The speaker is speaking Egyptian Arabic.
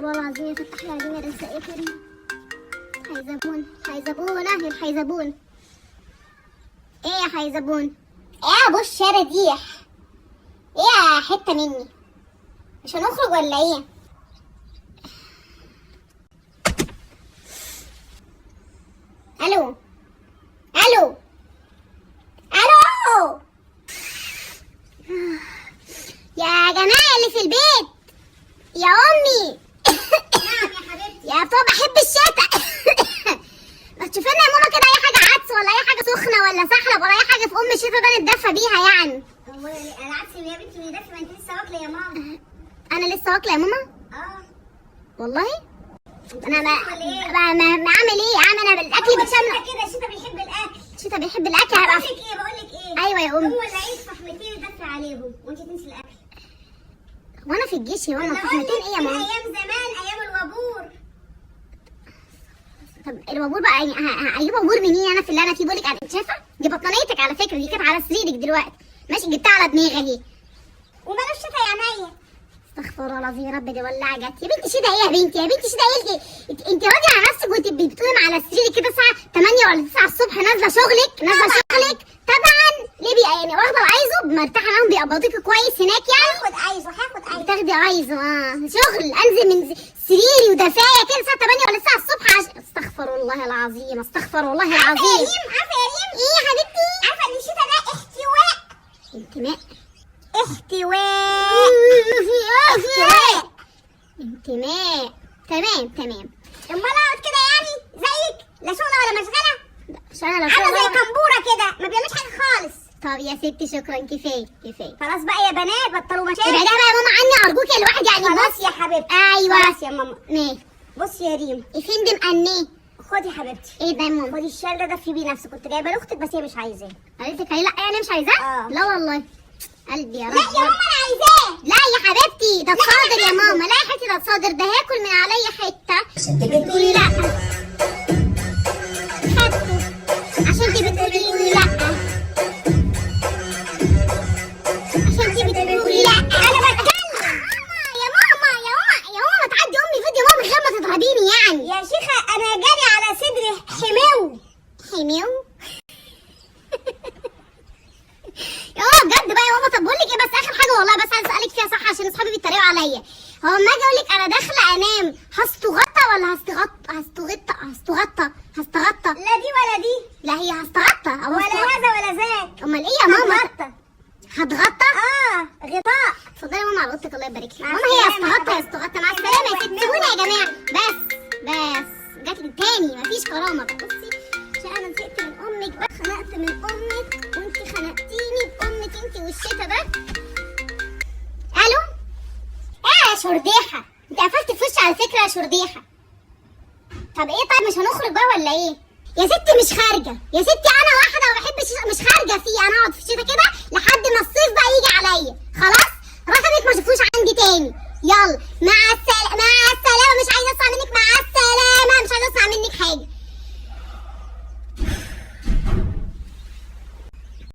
الله العظيم يا فتح يا عليم يا رزاق يا كريم. حيزبون حيزبون، اهي الحيزبون. ايه يا حيزبون؟ ايه يا ابو الشراديح؟ ايه يا حتة مني؟ مش هنخرج ولا ايه؟ الو الو الو يا جماعة اللي في البيت، يا امي. نعم يا حبيبتي. يا بابا بحب الشتاء. ما تشوف لنا يا ماما كده اي حاجة عدس ولا اي حاجة سخنة ولا سحلب ولا اي حاجة في ام الشتاء ده نتدفى بيها يعني. هو العدس يا بنتي بيدفي؟ ما انت لسه واكله يا ماما. انا لسه واكله يا ماما؟ اه. والله انا ما ولا إيه؟ ما اعمل ايه؟ اعمل انا بالاكل هو بتشمل. الشتا كده، الشتا بيحب الاكل. الشتاء بيحب الاكل. هبقى بقول لك ايه، بقول لك ايه. ايوه يا امي. هو العيد فحمتين يدفي عليهم وانت تنسي الاكل. وانا في الجيش يا ماما؟ أنا فحمتين أقول لك ايه يا من ماما؟ ايام زمان، ايام الوابور. طب الوابور بقى يعني هجيب وابور منين انا في اللي انا فيه؟ بقول لك انت شايفه دي بطانيتك على فكرة، دي كانت على سريرك دلوقتي، ماشي؟ جبتها على دماغي اهي. ومالوش شتا يا عينيا. استغفر الله العظيم يا رب، دي ولعه جت يا بنتي. شده ايه يا بنتي؟ يا بنتي شده ايه؟ انت راضية على نفسك وانت بتقومي على السرير كده الساعة 8 ولا 9 الصبح نازله شغلك؟ نازله شغلك طبعا ليه بيبقى يعني واخده العايزه مرتاحة معاهم، بيقبضوكي كويس هناك يعني؟ هاخد عايزه، هاخد عايزه. بتاخدي عايزه؟ اه شغل انزل من سريري ودفايه كده الساعة 8 ولا 9 الصبح استغفر الله العظيم، استغفر الله عارفه يا العظيم. ريم، عارفه يا ريم؟ ايه يا حبيبتي؟ عارفه ان الشتا ده احتواء. انتماء. احتواء. احتواء، انتماء. تمام تمام. امال اقعد كده يعني زيك لا شغله ولا مشغله؟ مش انا لو عامله زي شغلة. كمبوره كده ما بيعملش حاجة خالص. طب يا ستي شكرا، كفاية كفاية. خلاص بقى يا بنات بطلوا مشاكل. ابعدها بقى يا ماما عني ارجوك، الواحد يعني خلاص بص. يا حبيبتي. ايوه. خلاص يا ماما. ماشي. بصي يا ريم. يا فندم اني. خدي يا حبيبتي. ايه ده يا ماما؟ خدي الشال ده دفي بيه نفسك، كنت جايبه لاختك بس هي مش عايزاه. قالت لك لا يعني مش عايزاه؟ آه. لا والله قلبي يا رب. لا يا ماما انا عايزاه. لا يا حبيبتي ده لا، تصادر يا أنا ماما. لا يا حبيبتي ده تصادر، ده هاكل من عليا حتة. عشان انت بتقولي لا خدته. عشان انت بتقولي لا. عشان انت بتقولي لا. انا بتكلم. ماما يا ماما يا ماما يا ماما ما تعدي امي فيديو ماما من غير ما تضربيني يعني. يا شيخه انا جالي على صدري حماو. حماو يا ماما بجد بقى يا ماما. طب بقول لك ايه، بس اخر حاجة والله بس عايز اسالك فيها صح عشان اصحابي بيتريقوا عليا. هو اما اجي اقول لك انا داخله انام هستغطى ولا هستغطى؟ هستغطى هستغطى هستغطى. لا دي ولا دي. لا هي هستغطى او ولا هستغطى. هذا ولا ذاك. امال ايه يا ماما؟ هتغطى. هتغطى. اه غطاء. اتفضلي يا ماما على اوضتك الله يبارك لك. مع ماما هي السلامة. هستغطى هستغطى. مع السلامة يا ست. سيبوني يا جماعة بس بس. جات لي تاني مفيش كرامة بقى. بصي عشان انا زهقت من امك بقى، خنقت من امك وانت خنقتيني بامك انت والشتا ده. الو ايه يا شرديحه؟ انت قفلت في وشي على فكرة يا شرديحه. طب ايه طيب مش هنخرج بقى ولا ايه؟ يا ستي مش خارجه يا ستي، انا واحدة ما بحبش مش خارجه فيه، انا اقعد في الشتا كده لحد ما الصيف بقى يجي عليا. خلاص رقمك ما شفتوش.